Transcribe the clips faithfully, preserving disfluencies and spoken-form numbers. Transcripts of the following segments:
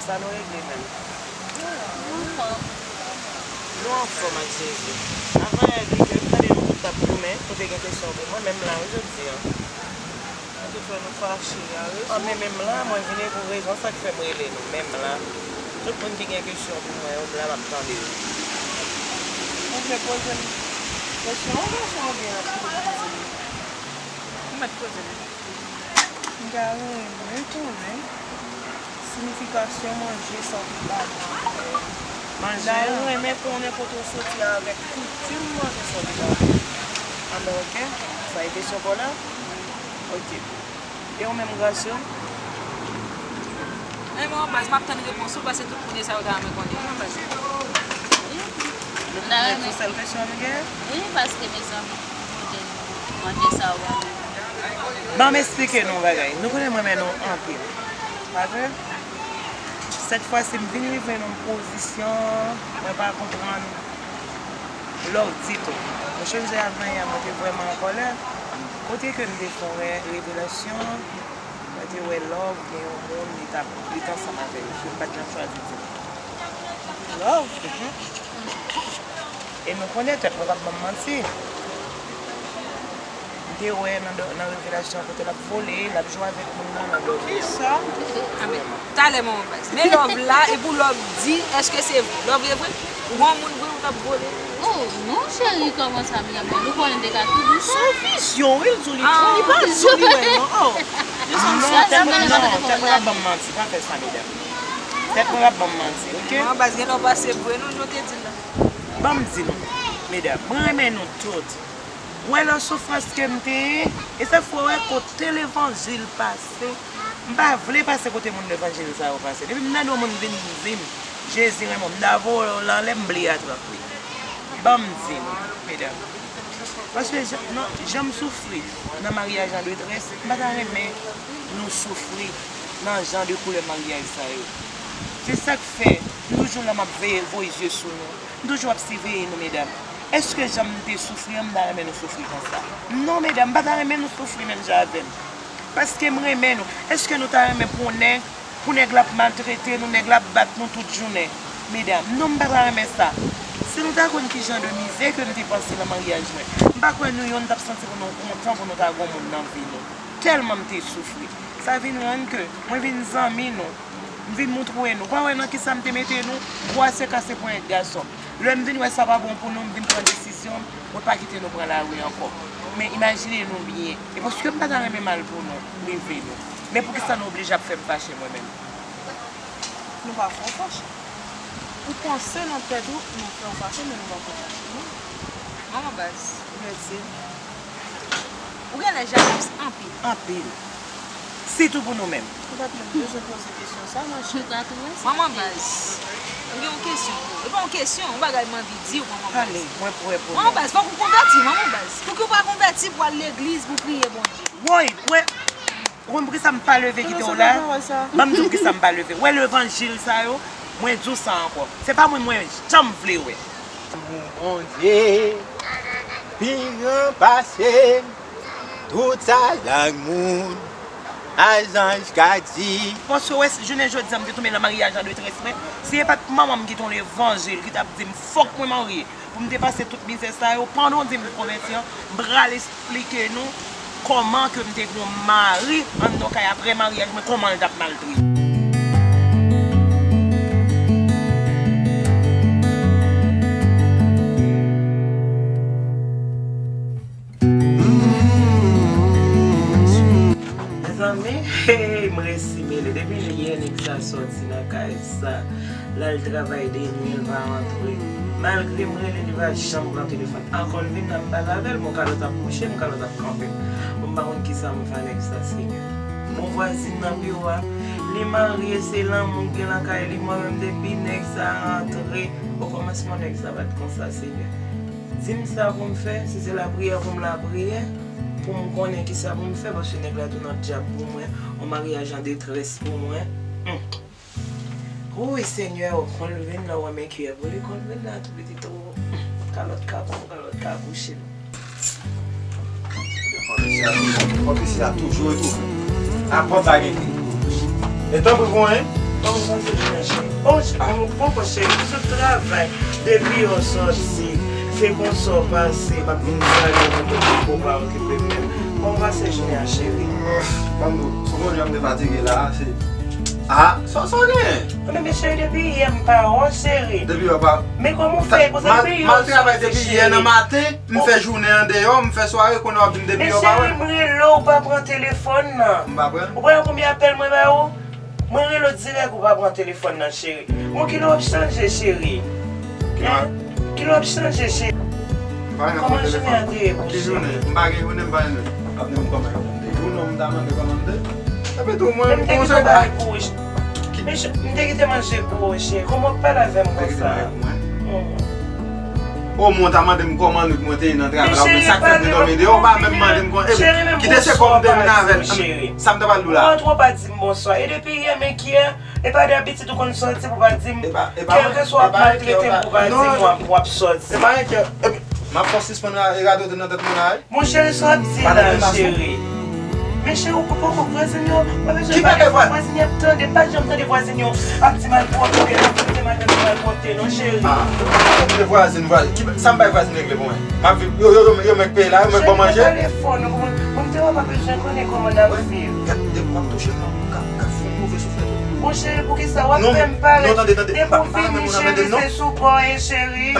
Sa nou regle menm? Nou anfòm ak Jezi. Avan yè di ke m tande nou tout t ap goumen, nou te gen kesyon pou mwen, men m la wi jodi a. Poutèt nou fache a, rezon. An, men menm la, mwen vini pou rezon, sa k fè m rele nou. Menm la, tout moun ki gen kesyon pou mwen yo, m la, m ap tande yo. Ou vle poze m kesyon oubyen se ou gen anvi poze m? Ou mèt poze m. M ta renmen konnen siyifikasyon manje sa w te ba mwen. Manje. M ta renmen konnen kote w soti avèk koutim manje sa w te ba mwen. Anben, oke. Sa e kesyon pa w la? Oke. E ou menm, Grasyo? E mwen, baz, m ap tann repons ou, paske tout moun sa yo ta renmen konnen. Mwen, baz. Nou renmen sèl kesyon nou gen? Wi, paske, mezanmi, kote manje sa yo ba nou? Ban m esplike nou yon bagay. Nou konnen m renmen nou anpil. Pa vre? Sèt fwa si m vin rive nan yon pozisyon, mwen pa konprann love ditou. Mwen chonje avan yè, mwen te vrèman an kòlè. Kote ke m te fè yon re-, revelasyon, mwen te wè love, gen yon moun, li t ap, li t ansanm avè l. M pa t janm chwazi di l. Love? Mhm. E nou konnen tèt mwen p ap ban m manti. M te wè nan dò-, nan revelasyon kote l ap vole, l ap jwe avèk moun nan nan dòmi an. Kisa? Amèn. Talè, manman baz. Men love la, e pou love di, èske se vre? Love e vre? Ou wè yon moun vre ou t ap vole? Oh, non, cheri, kòman sa, Miami? Nou konnen te ka tou di sa. Se yon vizyon, wi, l di w li fou, li pa di w li wè, non. Oh. Non, tèt mwen, non, tèt mwen ap ban m manti, pa fè sa, medam. Tèt mwen ap ban m manti, oke? Manman baz, gen lè w pase vre, non, jan w te di l la. Ban m di nou, medam, mwen renmen nou tout. Mwen nan soufrans ke m te ye, e sa fè w wè kote levanjil pase. M pa vle pase kote moun levanjil sa yo pase. Depi m tande yon moun vin di m, Jezi renmen w, m ta voye w lan lè m bliye a trant wi. Ban m di nou, medam. Paske jan, non, jan m soufri nan maryaj an detrès, m pa ta renmen nou soufri nan jan de koulè maryaj sa yo. Se sa k fè, m toujou la m ap veye, voye zye sou nou. M toujou ap siveye nou, medam. Èske jan m te soufri an, m ta renmen nou soufri konsa? Non, medam, m pa ta renmen nou soufri menm jan avè m. Paske m renmen nou. Èske nou ta renmen pou nèg, pou nèg la ap maltrete nou, nèg la ap bat nou tout jounen? Medam, non, m pa ta renmen sa. Si nou ta konn ki jan de mizè ke m te pase nan maryaj mwen, m pa kwè nou yonn t ap santi pou nou kontan pou nou ta gon moun nan vi nou. Tèlman m te soufri. Sa vin rann ke mwen vin zanmi nou. M vin moutre nou. Pa wè nan kisa m te mete nou? Bwa se kase ponyèt gason. Lè m vin wè sa pa bon pou nou, m vin pran desizyon, mwen pa kite nou pran lari ankò. Men imajine nou byen. E paske m pa ta renmen mal pou nou, rive nou. Men poukisa nou oblije ap fè m fache mwen menm? Nou pa fè w fache. Ou panse nan tèt ou, nou fè w fache, men nou pa fè w fache, non. Manman baz. Mèsi. Ou genlè jalous anpil. Anpil. Sitou pou nou menm. Ou pa t menm bezwen poze kesyon sa, ma cheri. Ou ka tou wè sa. Manman baz, m gen yon kesyon pou ou. E pa yon kesyon, yon bagay m anvi di w, manman baz. Pale, mwen prè pou nou. Manman baz, fòk ou konvèti, manman baz. Pouki w pa konvèti pou w al legliz, pou w priye Bondye? Woy, mwen, ou konn poukisa m pa leve kite w la? Ban m di w poukisa m pa leve. Wè levanjil sa yo, mwen di w sa ankò. Se pa mwen, mwen janm vle wè. Lanmou Bondye pi gran pase tout sa lang moun, a zanj ka di. Paske wè, jounen jodi a, m te tonbe nan maryaj an detrès mwen. Si e pa t manman m ki te yon levanjil, ki t ap di m, fòk mwen marye, pou m te pase tout mizè sa yo, pandan w di m konvèti an, m pral esplike nou kòman ke m te gen yon mari anndan kay apre maryaj mwen, kòman l t ap maltrete. Mezanmi, hey, m resi mele. Depi yè nèg sa sòti nan kay sa, l al travay de nwi, l pa rantre. Malgre m rele, li pa janm pran telefòn. Ankò l vin la, m pale avè l, bon, kalòt ap mouche m, kalòt ap kanpe m. Bon, m pa konn kisa m fè a nèg sa, Senyè. Bon, vwazin nan biwo a, li marye, se lanmou k gen nan kay li, mwen menm depi nèg sa rantre, okòmansman nèg sa pa t konsa, Senyè. Di m sa pou m fè, si se lapriyè pou m lapriyè, pou m konnen kisa pou m fè, paske nèg la tou nan dyab pou mwen, yon maryaj an detrès pou mwen. Hum. Woy, Senyè, o, konn vin la, w wè men kiyè pou li, konn vin la, tou pitit, o, kalòt ka pou, kalòt ka kouche. Fòk isi la toujou, fòk isi la toujou retwouve. Apòt la gen kle. E tanpri pou mwen, Kòman w pase jounen an, cheri? Bon, ch- bon, bon, bon, cheri, m sot travay. Depi w sòti, se konsa w pase, m ap vin salye w, mwen te di w pa okipe m menm. Kòman w pase jounen an, cheri? Ban m di w, sou konnen jan m te fatige la, se. Ah, sa, sa w genyen? Men, men, cheri, depi yè m pa wè w, cheri. Depi yè w pa. Men kòman w fè konsa, depi yè w sòti, cheri? M al travay depi yè nan maten, m fè jounen an deyò, m fè sware, kounye a w ap vin depi yè w pa wè m. Men, cheri, m rele w, ou pa pran telefòn nan. M pa pran? Ou pa wè konbyen apèl mwen ba ou? Mwen rele w dirèk, ou pa pran telefòn nan, cheri. Bon, kilè w ap chanje, cheri? Kilè? Hein? Kilè w ap chanje, cheri? M pa janm pran telefòn. Kòman jounen an te ye pou ou, cheri? Ki jounen? M pa gen jounen, m pa gen lè. Ap di m kòman jounen m te ye. Ou non, m ta mande kòman m te ye. Epi tou, mwen, men m te kite manje pou ou, cheri. Men ch- m te kite manje pou ou, cheri. Kòman w ap pale avè m konsa? Ou te kite manje pou mwen? Hmm. O mwen, w ta mande m kòman nèg mwen te ye nan travay la, oubyen sa k fè m te dòmi deyò, w pa menm mande m kòman. Epi, kite se kòm m te vin avè l. Sa m ta pral di w la? Ou antre, w pa di m bonswa. E depi yè, men kiyè? E pa dabitid ou konn sòti pou w pa di m, kèlkeswa w ap maltrete m pou w pa di m w ap, w ap sòti. E pa enkè, epi, m ap fè w sispann ra- radote nan tèt mwen la, wi. Mon cheri, sa w ap di la, cheri? Men cheri, ou poko vwazin yo, pa bezwen pale fò, vwazin yo ap tande, m pa janm tande vwazin yo ap di malpwòpte, ap di madanm yo malpwòpte, non, cheri. Ah, de vwazin, vwazin. Ki, sa m bay vwazin regle pou mwen? M ap viv, yo, yo, yo, yo mèt peye la, yo mèt ban manje. Cheri, pale fò, non, pou mwen, pou mwen te wè, pa bezwen konnen kòman n ap viv. Gad, de m ap touche nan, ka, ka fè yon move souflèt. Mon cheri, poukisa w ap fè m parèt? Depi w vini, cheri, se sou kò w ye, cheri.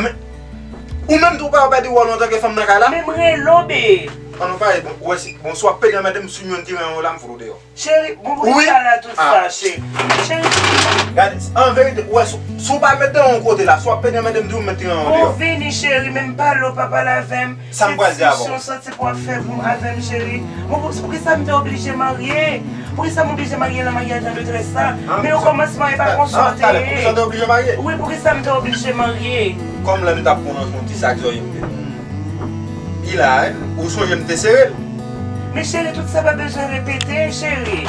Ou menm tou, ou pa pèdi wòl ou antanke fanm nan kay la? Men m rele w, bebe. An nou pale, bon, ou wè si, bon, si w ap pede anmède m sou youn ki renmen w la, m fout ou deyò. Cheri, bon, poukisa la tout sa, cheri? Cheri. Gade, an verite, ou wè, si, si w pa met dan yon kote la, si w ap pede anmède m, di w met dan yon deyò. Bon, vini, cheri, men m pale, w pa pale avè m. Sa m pral di avè w. Se diskisyon santi pou w ap fè pou avè m, cheri. Bon, pou, poukisa m te oblije marye? Poukisa m oblije marye nan maryaj an detrès sa? Men okòmansman, e pa konsa w te ye. Poukisa w te oblije marye? Wi, poukisa m te oblije marye? Kòm lè m t ap pran yon ti sak zòrye m te. Li la, wi. Ou sonje m te sere l. Men cheri, tout sa pa bezwen repete, cheri.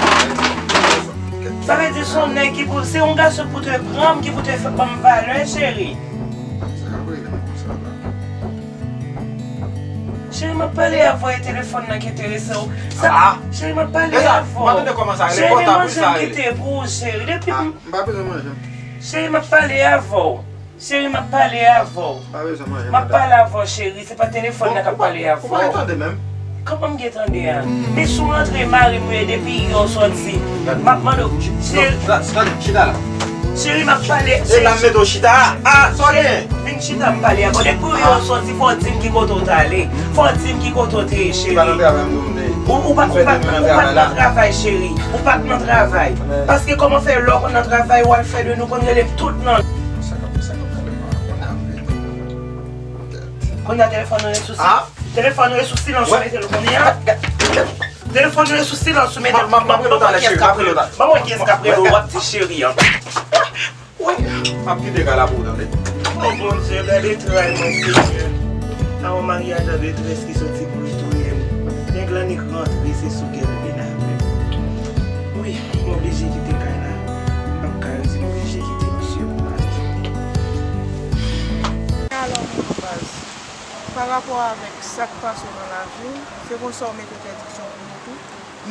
Sa vle di se yon nèg ki pou, se yon gason ki pou te pran m, ki pou te fè, ban m valè, cheri. Sa k ap rele m konsa la? Cheri, m ap pale avè w, e telefòn nan ki enterese w. Sa, cheri, m ap pale avè w. Cheri, men manje m kite pou ou, cheri. Depi m, m pa bezwen manje. Cheri, m ap pale avè w. Cheri, m ap pale avè w. Pa bezwen manje, madanm. M ap pale avè w, cheri. Se pa telefòn nan k ap pale avè w. Ou pa, ou pa, ou pa gen tande menm. Kòman m gen tande a? Men si w rantre mari m ye depi yè w sòti. M ap mande w, cheri. Chita la. Cheri, m ap pale. E la m mete w chita a. Ah, sa w gen? Vin chita, m pale avè w. Depi yè w sòti, fò w di m ki kote w t ale. Fò w di m ki kote w te ye, cheri. Ou pa nan travay, m di w m te ye. Ou, ou pa, ou pa, ou pa t nan travay, cheri. Ou pa t nan travay. Paske kòman fè lè w konn nan travay, w al fè de nou konn rele m tout nan. Sa k ap, sa k ap pale, m pa konn ap rele. Kounye a telefòn nan rete sou silans. Telefòn nan rete sou silans, ou mete l kounye a. Telefòn nan rete sou silans, ou mete l. M ap rele w talè, cheri, m ap rele w talè. Ban m wè kiyès k ap rele w, w ap di cheri an. Wi, m ap kite kay la pou ou, tande. O Bondye, gade tray mwen, Senyè. Sa yon maryaj an detrès ki soti pou l touye m. Nèg la nik rantre, se sou kè l vin avè m. Wi, m oblije kite kay la. M p ap ka rete, m oblije kite misye pou mari. Alò, mon baz, pa rapò avèk sa k pase w nan lavi w, se konsa w mete entèdiksyon pou nou tou?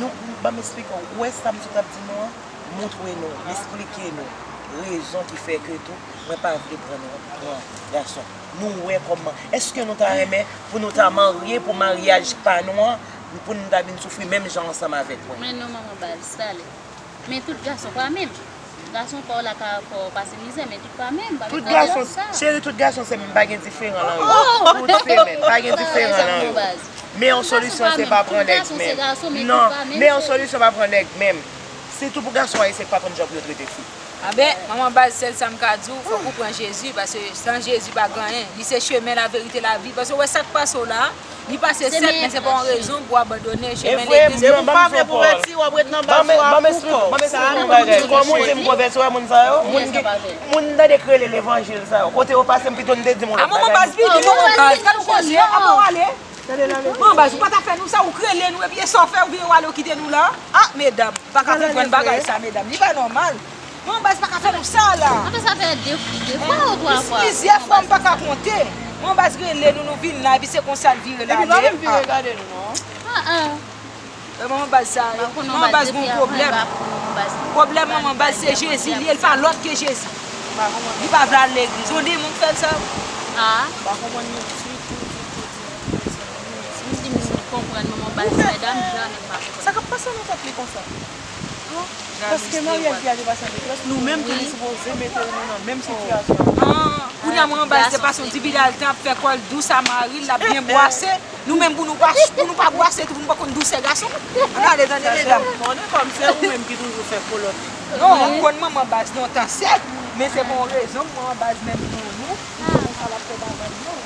Non, ban m esplike w. Ou wè sa m sot ap di nou an? Montre nou, m esplike nou rezon ki fè ke tou, mwen pa vle pran nou, pran gason. Nou wè kòman, èske nou ta renmen pou nou ta marye, pou maryaj pa nou an, pou nou ta vin soufri menm jan ansanm avèk mwen? Men non, manman baz, talè. Men tout gason pa menm. Gason pa w la ka fè w pase mizè, men tout pa menm. Pa vin tande sa. Tout gason, cheri, tout gason se menm, pa gen diferan nan yo. Tout se menm, pa gen diferan nan yo. Men yon solisyon se pa pran nèg menm. Non, men yon solisyon pa pran nèg menm. Sitou pou gason ayisyen k pa konn jan pou yo trete fi. Anben, manman baz, sèl sa m ka di w, fòk ou pran Jezi, paske san Jezi pa gen anyen. Li se chemen, laverite, lavi. Paske w wè sa k pase w la, li pase sèt, men se pa yon rezon pou w abandone chemen legliz. Depi w pa vle konvèti, w ap ret nan baz ou a pou kò w. Sa a nou di w, cheri. Kòm ou di m konvèti, w wè moun sa yo? Moun ki, moun tande k rele levanjil sa yo. Kote yo pase, m pito m te di m yon lòt bagay. A manman baz, vini, manman baz, gade w koze, a pou w ale. Manman baz, ou pa ta fè nou sa, ou k rele nou, epi e sa w fè, ou vire w ale, ou kite nou la. Ah, medam, m pa ka konprann bagay sa, medam. Li pa nòmal. Manman baz pa ka fè nou sa la. Apre sa fè de, de fwa ou twa fwa. Plizyè fwa m pa ka konte. Manman baz rele nou, nou vin la, epi se konsa l vire l ale. Epi nou menm vire gade nou, non. Ah, ah. Manman baz sa, manman baz gon pwoblèm. Pwoblèm manman baz se Jezi li ye, li pa lòt ke Jezi. Li pa vle al legliz. Yon demon k fè l sa. Ah. M pa konprann nou ditou, ditou, ditou, ditou. M di m konprann manman baz, medam, jamè m pa konprann. Sa k ap pase nan tèt li konsa? Paske maryaj li a te pase an detrès, nou menm tou nou sipoze mete nou nan menm sitiyasyon an. Ah, kounye a manman baz te pase yon dibidal tan ap fè kò l dous a mari l, l ap byen bwase. Nou menm pou nou pa, pou nou pa bwase tou, pou nou pa konn dousè gason. Ann ale tande medam. Konnen kòm se ou menm ki toujou fè kolòt. Non, m konn manman baz lontan sèt, men se pou yon rezon manman baz menm nou, nou, nou konn sa l ap fè bagay yo.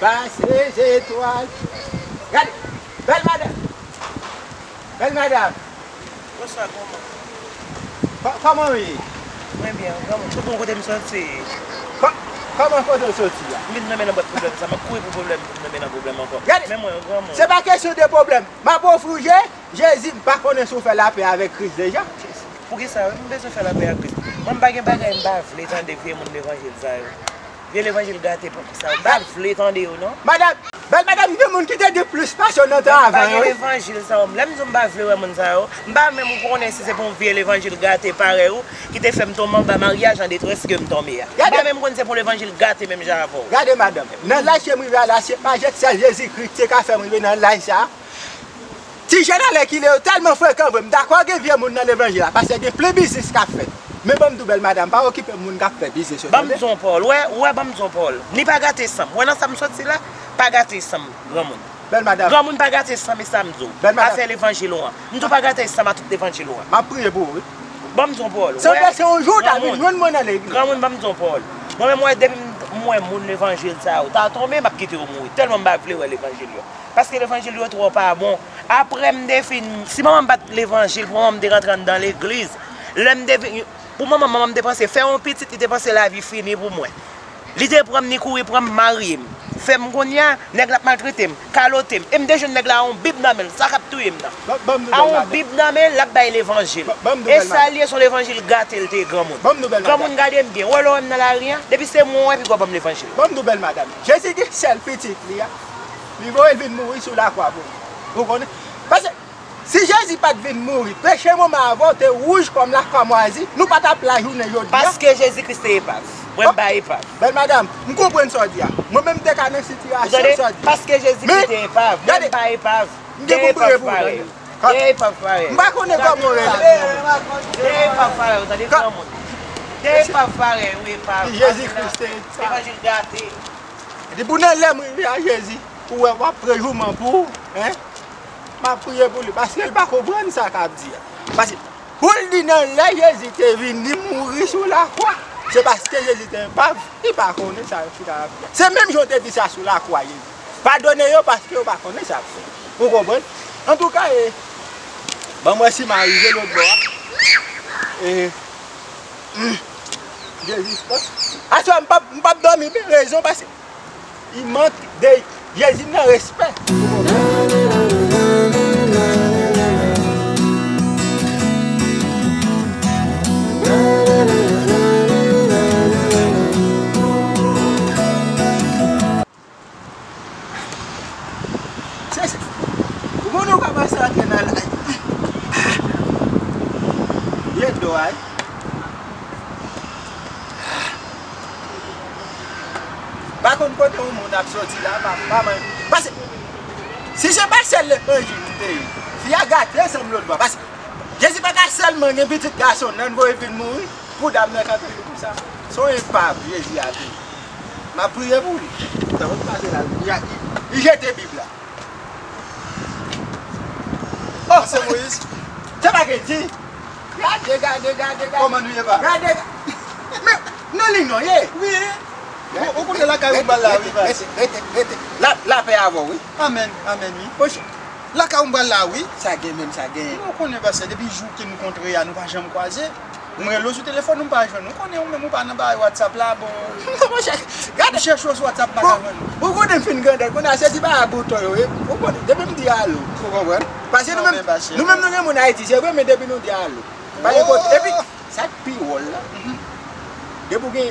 Pase zetwal. Gade, bèl madanm. Bèl madanm. Bonswa, kòman? Kò-, kòman w ye? Mwen byen, granmoun. Kote w kote m soti? Kò-, kòman kote w soti a? M vin tonbe nan bòt pwoblèm sa, m ap kouri pou pwoblèm pou m tonbe nan pwoblèm ankò. Gade, men mwen, granmoun. Se pa kesyon de pwoblèm. M ap ofri w je, Jezi, m pa konnen si w fè lapè avèk Kris deja. Poukisa m bezwen fè lapè ak Kris? Mwen, m pa gen bagay m pa vle tande vye moun levanjil sa yo. Vye levanjil gate sa yo. M pa vle tande yo, non. Madanm, bèl madanm, gen moun ki te gen plis pasyon nan tan avan yo, wi. Levanjil sa yo. Lè m di w m pa vle wè moun sa yo, m pa menm konnen si se pou yon vye levanjil gate parèy ou ki te fè m tonbe anba maryaj an detrès ke m tonbe a. M pa menm konn se pou levanjil gate menm jan avè w. Gade, madanm, nan laj ke m rive a la, se pa jèt sèl Jezi Kris ki ka fè m rive nan laj sa a. Ti jèn alèkile yo tèlman frekan vre, m dakò gen vye moun nan levanjil la, paske gen plen biznis k ap fèt. Men ban m di w bèl madanm, pa okipe moun k ap fè biznis yo, tande. Ban m di w pawòl, wè, wè, ban m di w pawòl. Ni pa gate san m. Wè nan sa m soti la, pa gate san m, granmoun. Bèl madanm. Granmoun pa gate san m, e sa m di w. Bèl madanm. Afè levanjil ou an. M di w pa gate san m a tout levanjil ou an. M ap priye pou ou, wi. Ban m di w pawòl. Sanble se yon jou w ta vin jwenn mwen nan legliz. Granmoun, ban m di w pawòl. Mwen menm, wè, depi m, m wè moun levanjil sa yo ta tonbe, m ap kite yo mouri. Tèlman m pa vle wè levanjil yo. Paske levanjil yo twò pa bon. Apre m te fin, si manman m pa t levanjil, pou manman m te rantre anndan legliz. Lè m te vin, pou manman m, manman m te panse fè yon pitit, li te panse lavi fini pou mwen. Li te pran m, li kouri pran m, marye m. Fè m kounye a, nèg la ap maltrete m, kalote m. E m te jwenn nèg la a yon bib nan men l, sa k ap touye m nan. A yon bib nan men l, l ap bay levanjil. E sa l ye, se yon levanjil gate l te ye, granmoun. Granmoun, gade m byen, ou wè lè w wè m nan lari a, depi se mwen w wè, piga w ban m levanjil. Ban m di w bèl madanm. Jezi gen sèl pitit li a. Li voye l vin mouri sou lakwa pou nou. Ou konnen? Paske si Jezi pa t vin mouri, peche mwen avè w te wouj kòm lakwa mwazi, nou pa t ap la jounen jodi a. Paske Jezi Kris te epav. Mwen m pa epav. Bèl madanm, m konprann sa w di a. Mwen menm m te ka nan sitiyasyon sa w di. Paske Jezi Kris te epav. Mwen m pa epav. M gen pou m priye pou ou, tande. Gen epav parèy. M pa konnen kòman w rele. Gen epav parèy, ou tande, granmoun. Gen epav parèy, ou epav. Jezi Kris te epav. Levanjil gate. Depi w nan lè m rive a Jezi, ou wè w ap pran jouman pou ou, en? M ap priye pou li, paske l pa konprann sa k ap di a. Paske pou l di nan lè Jezi te vini mouri sou lakwa, se paske Jezi te epav, li pa konnen sa yo ki t ap di a. Se menm jan w te di sa sou lakwa, Jezi. Padone yo paske yo pa konnen sa y ap fè. Ou konprann? Antouka, e, ban m wè si m a rive lòt bò a. E, Jezi, aswè m p ap, m p ap dòmi, men rezon paske li manke de Jezi nan respè. Se, se, ou konnen ou ka pase atè nan lay. Ye do a, wi. Pa konn kote yon moun ap soti la, pa, pa man. Paske, si se pa sèl levanjil li te ye, fi a gate san m lòt bò. Paske, Jezi pa ka sèlman gen pitit gason l nan voye vin mouri pou dam nan kanpe li konsa. Se yon epav Jezi a te ye. M ap priye pou li. Tankou m pase la, li, li, li jete Bib la. Oh, se Moyiz. Se pa gen di. Gade, gade, gade, gade. Kòman nou ye pa? Gade, gade. Men, nan liy non ye. Wi. Ou, ou konnen lakay ou m pral la, wi, pase. Rete, rete, rete. La, lapè avè w, wi. Amèn, amèn, wi. Monchè, lakay ou m pral la, wi. Sa gen menm, sa gen. Ou konnen, pase, depi jou ke nou kontre a, nou pa janm kwaze. M rele w sou telefòn, ou pa jwenn. Ou konnen ou menm ou pa nan bagay WhatsApp la, bon. Monchè, gade. M chèche w sou WhatsApp, m pa ka jwenn ou. Ou konnen m fin grandèt, kounye a se ti bagay bouton yo ye. Ou konnen, depi m di alo, ou konprann? Paske nou menm, nou menm nou gen moun Ayiti, se vre, men depi nou di alo. Pa gen kote. Epi, sa k pi wòl la, depi w gen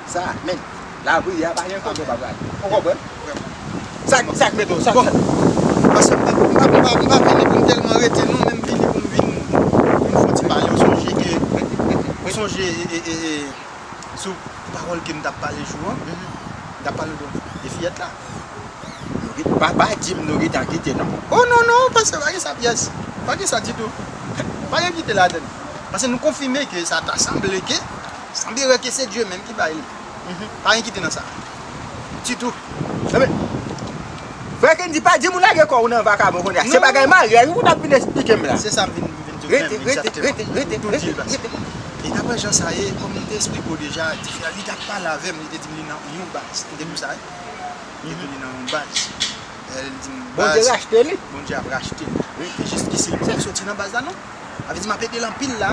sa, men, lapriyè a pa gen kote w pa prale. Ou konprann? Sa, sa k mete w, sa, bon, sa. Paske m pa, m pa, m pa, m pa vini pou m tèlman rete, non, men m vini pou m vin, pou m fè yon ti pale. Ou sonje ke, ou sonje, e, e, e, e, sou pawòl ke m t ap pale jou an, m t ap pale de, de fiyèt la. Nou gen, pa, pa di m nou gentan kite, non. Oh, non, non, paske pa gen sa pyès. Pa gen sa ditou. Pa gen kite ladann. Paske nou konfime ke sa ta sanble ke, sanblere ke se Dye menm ki bay li. Pa gen kite nan sa. Ditou. Enben, frè Kendy, pa di m ou lage kò w nan vakabon kounye a. Se bagay maryaj ou t ap vin esplike m la. Se sa m vin, m vin di w menm, egzakteman. Rete, rete, rete, rete, rete. E daprè jan sa ye, kòm li te esplike w deja, li t ap pale avè m, li te di m li nan yon baz. Li te di m sa, wi. Li te di li nan yon baz. E li di m, Bondye rachte li. Bondye ap rachte l. Wi. E jiskisi l poko soti nan baz la, non. Sa vle di m ap ede l anpil la.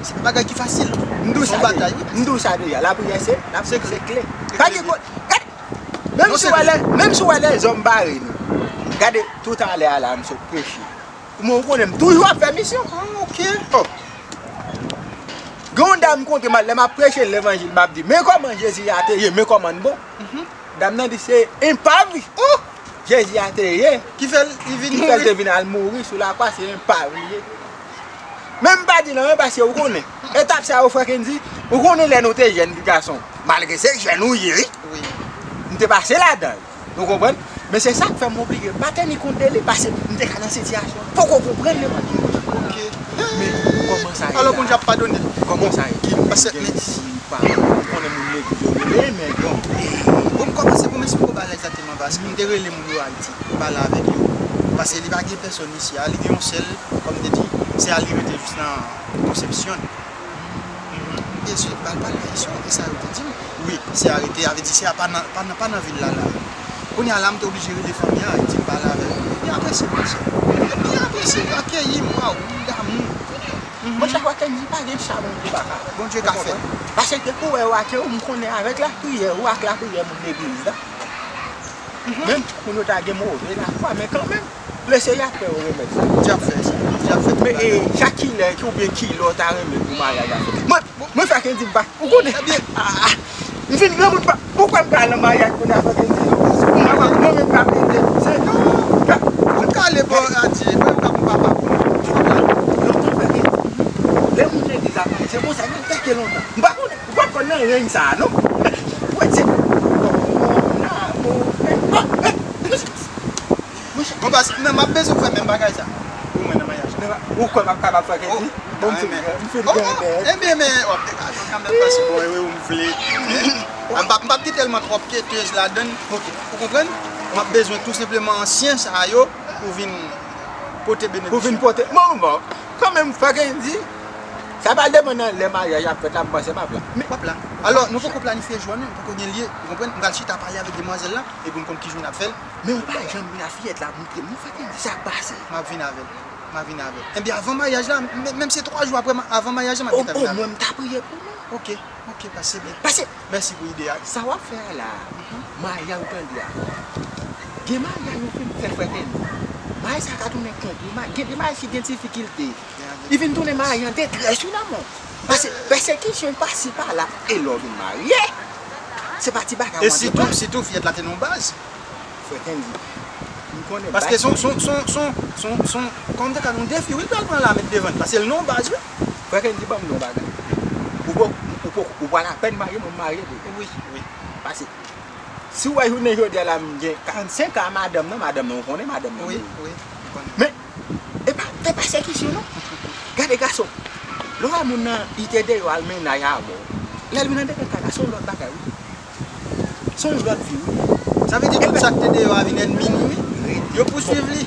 Se pa bagay ki fasil. M di w sa deja. M di w sa deja. Lapriyè se, lapriyè se kle. Pa gen kote. Gade. Menm si w wè lè, menm si w wè lèzòm bare nou. Gade, toutalè a la, m sot preche. Mwen, ou konnen m toujou ap fè misyon. Ah, ok. Oh. Gen yon dam m kontre, lè m ap preche levanjil, m ap di, men kòman Jezi a te ye, men kòman l bon. Dam nan di se enpav li. Oh! Jezi a te ye. Ki fè l, li vin mouri. Ki fè l te vin al mouri sou lakwa, se enpav li ye. Men m pa di non, men paske ou konnen. Etap sa yo, frè Kendy, ou konnen lè nou te jèn, ti gason. Malgre se jèn ou ye, wi. Wi. M te pase ladan l. Ou konprann? Men se sa k fè m oblije pa teni kont de li, paske m te ka nan sitiyasyon poko konprann li. Ok. Men kòman sa ye la? Alò, Bondye ap padone l. Kòman sa ye? Ki moun gen si pa konnen moun legliz yo rele, men bon. Bon, m kòmanse pou m esplike w bagay la egzakteman, paske m te rele moun yo Ayiti, m pale avèk yo. Paske li pa gen pèsòn isi a, li gen yon sèl, kòm m te di, sè a li rete jis nan Konsepsyon. Byen si, bal pale ayisyen, e sa yo te di m. Wi, sè a rete, a vle di sè a pa nan, pa nan, pa nan vil la, la. Kounye a la, m te oblije rele fanmi an, e di m pale avè l. Li apresye m, monchè. Li apresye, li akeyi m, waw, m damou. Monchè, frè Kendy, pa gen sa Bondye pa ka fè. Bondye ka fè. Paske ou wè, ou ake, m konnen avèk lapriyè, ou ak lapriyè moun legliz la. Menm moun yo ta gen move lafwa, men kanmenm, Leseyè ap fè yo remèt sa. Bondye ap fè sa. Bondye ap fè tout bagay. Men, e, chak kilè, oubyen kilè w ta renmen pou maryaj la fèt? Mwen, mwen, frè Kendy m pa, ou konnen. Ebyen, ah, ah, m fin granmoun pa, ou kwè m ka al nan maryaj kounye a, frè Kendy? Mwen, mwen, mwen menm pa plede. Se, ou ka ale bò, a di, mwen, m ka pou papa pou nou. Lontan, frè Kendy. Lè moun legliz ap pale, se konsa, men tèke lontan. M pa konnen. Ou pa konn nan reny sa a, non? Ou wè, se, mon amour. Bon, baz, men m ap bezwen fè menm bagay sa pou mwen nan maryaj la. Ou kwè m ap kapab fè Kendy? Bon, m fin, m fin gen bèk. Ebyen, men, w ap degaje w kanmenm, paske, bon, e wi, ou m vle. M p ap, m p ap gen tèlman twòp ketez ladann. Ou konprann? M ap bezwen tou senpleman ansyen sa yo pou vin pote benediksyon. Pou vin pote. Bon, bon. Kanmenm, fè Kendy. Sa pral depann nan lè maryaj ap fèt la, m panse m ap la. Men w ap la. Alò, nou poko planifye jou an, non, nou poko gen lye, ou konprann? M pral chita pale avèk demwazèl la, epi m konn ki jou n ap fè l. Men ou pa janm vin ak fiyèt la montre m, non, fè Kendy, sa k pase? M ap vin avè l. M ap vin avè l. Ebyen, avan maryaj la, men, menm se twa jou apre ma-, avan maryaj la, m ap gentan vin avè l. O, omwen m ta priye pou nou. Ok, ok, pase byen. Pase. Mèsi pou ide a. Sa w ap fè a la, maryaj ou tande a. Gen maryaj ou fin fè, frè Kendy. Maryaj sa ka tounen kont ou. Ma-, gen de maryaj ki gen difikilte. Li vin tounen maryaj an detrès, wi, lanmò. Pase pèsekisyon pase pa la, e lè w vin marye, se pa ti bagay w antre pran. E sitou, sitou fiyèt la te nan yon baz. Frè Kendy, m konnen. Paske se yon, se yon, se yon, se yon, se yon, kòm te ka yon defi, wi, l pral pran la met devan l. Paske l nan yon baz, wi. Frè Kendy, ban m di w yon bagay. Ou poko, ou poko, ou pral apèn marye, mwen m marye deja. Wi, wi. Pase, si w wè jounen jodi a la, m gen karannsenk an a madanm nan, madanm nan, ou konnen madanm nan. Wi, wi, m konnen. Men, e pa, e pa pèsekisyon, non. Gade gason, lè w wè moun nan, li te deyò al mennaj avè w. Lè l vin anndan kay la, se yon lòt bagay, wi. Se yon lòt vi, wi. Sa vle di tout sa k te deyò a vin ènmi nou, wi. Yo pouswiv li.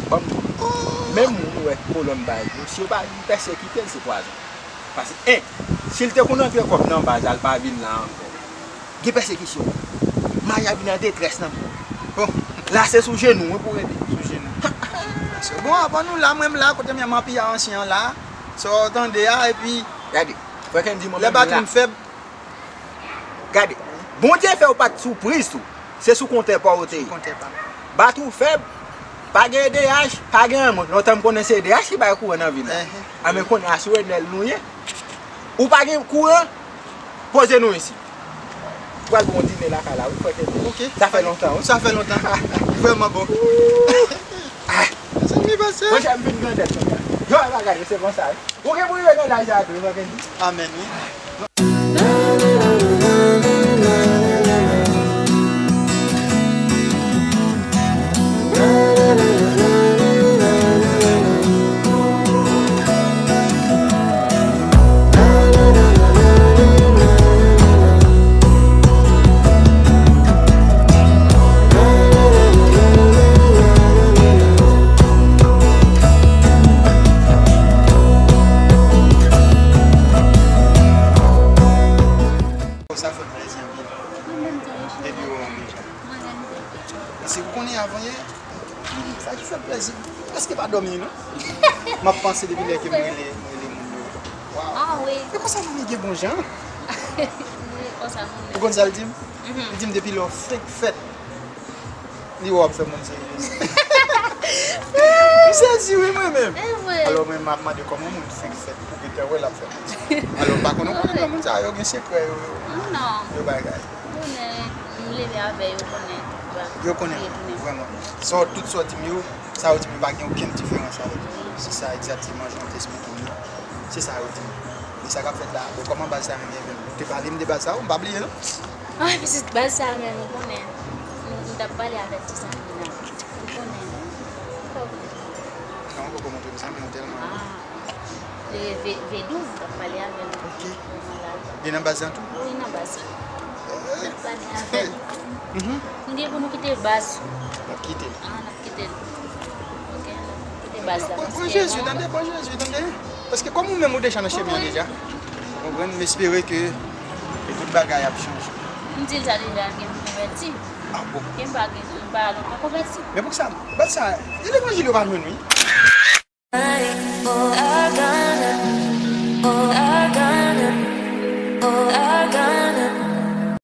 Menm moun ou wè kolonn baz yo, si yo pa vin pèsekite l, se pwazon. Paske, en, si l te konn antre kòb nan baz la, l pa vin la ankò. Gen pèsekisyon. Maryaj vin an detrès nan men w. Bon. La, se sou jenou, wi, pou rete. Sou jenou. Bon, avan nou la, mwen m la, kote m ye, m anpiye ansyen an la. Sa w tande a, epi. Gade, frè Kendy, mwen menm la. Lè batri m fèb. Gade, Bondye fè w pa t sou priz tou. Se sou kontè pa w te ye. Sou kontè pa m. Batri w fèb, pa gen E D H, pa gen anyen. Lontan m konnen se E D H ki bay kouran nan vil la. Enhen. A, men kounye a sou Enel nou ye. Ou pa gen kouran? Poze nou isit. Ou pral bon dine lakay la, wi, frè Kenny. Ok. Sa fè lontan, wi. Sa fè lontan. Vrèman bon. Ah. Mezanmi, pastè. Monchè, m vin grandèt konsa. Yo, bagay yo, se konsa, wi. Ou gen pou rive nan laj sa tou, wi, frè Kenny. Amèn, wi. Sa fè m plezi anpil. Mwen menm tou, wi, cheri. Depi ou anvi. Mwen menm tou. Paske ou konnen avan yè, sa ki fè m plezi, m prèske pa dòmi, non. M ap panse depi lè ke m rele, m rele moun yo. Waw. Ah, wi. E konsa moun yo gen bon jan. Wi, konsa moun yo. Ou konn sa l di m? Mhm. Li di m depi lè w fenk fèt, li wè w ap fè moun serye. M sezi, wi, mwen menm. E vre. Alò, mwen, m ap mande kòman moun fenk fèt pou gentan wè l ap fè moun serye. Alò, m pa konnen, ou konnen granmoun sa yo gen sekrè yo, yo, non, yo bagay. Konnen, m leve avè yo, konnen. Yo konnen, vrèman. Sa w, tout sa w di m yo, sa yo di m yo pa gen okenn diferans avèk yo. Se sa egzakteman jan w te esplike m yo. Se sa yo di m. E sa k ap fèt la, bon, kòman baz sa menm, Evelyn? Ou te pale m de baz sa, ou m pa bliye, non? Ay, pitit, baz sa menm, ou konnen. M, m t ap pale avèk ti zanmi m nan. Ou konnen. Non, ou poko montre m zanmi w tèlman, non. Ah. Le V-, V douz, m t ap pale avè l. Ok. Vwala. Li nan baz lan tou? Wi, nan baz lan. Eh. M t ap pale avè l. Mhm. M gen pou nou kite baz. N ap kite l. Ah, n ap kite l. Ok, n ap kite baz la. Pran, pran Jezi, tande, pran Jezi, tande. Paske kòm ou menm ou deja nan chemen an deja. Ou konprann? M espere ke tout bagay ap chanje. M di l sa deja, gen pou konvèti. Ah bon? Gen pa gen, m pa, m pa konvèti. Men poukisa, baz sa, e levanjil yo pa jwenn, wi.